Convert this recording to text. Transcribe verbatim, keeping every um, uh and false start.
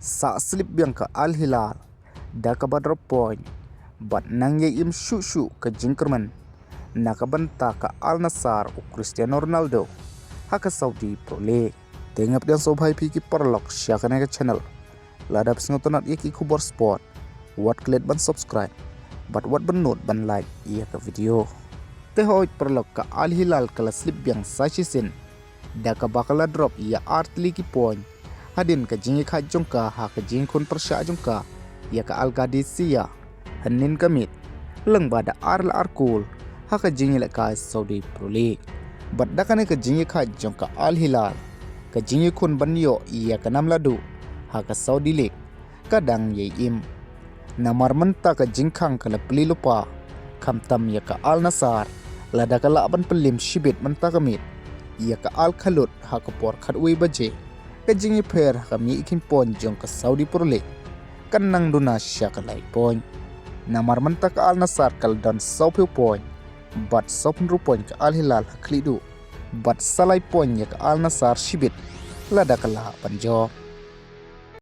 Sah slip biang ka Al Hilal da kaba drop point bad nang ïai im shuh shuh ka jingkyrmen na ka bynta ka Al Nassr u Cristiano Ronaldo ha ka Saudi Pro League. Te nga pdiang sngewbha ïa phi ki paralok sha kane ka channel. Lada phi sngewtynnat ïa ki khubor sport, wat klet ban subscribe bad wat bynnud ban like ïa ka video. Te hooid paralok, ka Al Hilal ka la slip biang sa shisien da kaba ka la drop ïa ar tylli ki point hadien ka jingïakhaid jong ka ha ka jingïakhun pyrshah jong ka ïa ka Al Qadisiyah hynnin ka miet, lyngba da ar la ar kol ha ka jingïalehkai Saudi Pro League. Bad da kane ka jingïakhaid jong ka Al Hilal, ka jingïakhun ban ïoh ïa ka nam la duh ha ka Saudi League ka dang ïai im. Namar mynta ka jingkhang ka la plie lypa, khamtam ïa ka Al Nassr, lada ka lah ban pynliem shibit mynta ka miet ïa ka Al Khalood ha ka por khatwei baje, ka jingïapher ha ka miakheiñ point jong ka Saudi Pro League kan nang duna sha ka lai point. Namar mynta ka Al Nassr ka la don sawphew point bad sawphew hynriew point ka Al Hilal ha khlieh duh, bad sa lai point ïa ka Al Nassr shibit lada ka lah ban jop.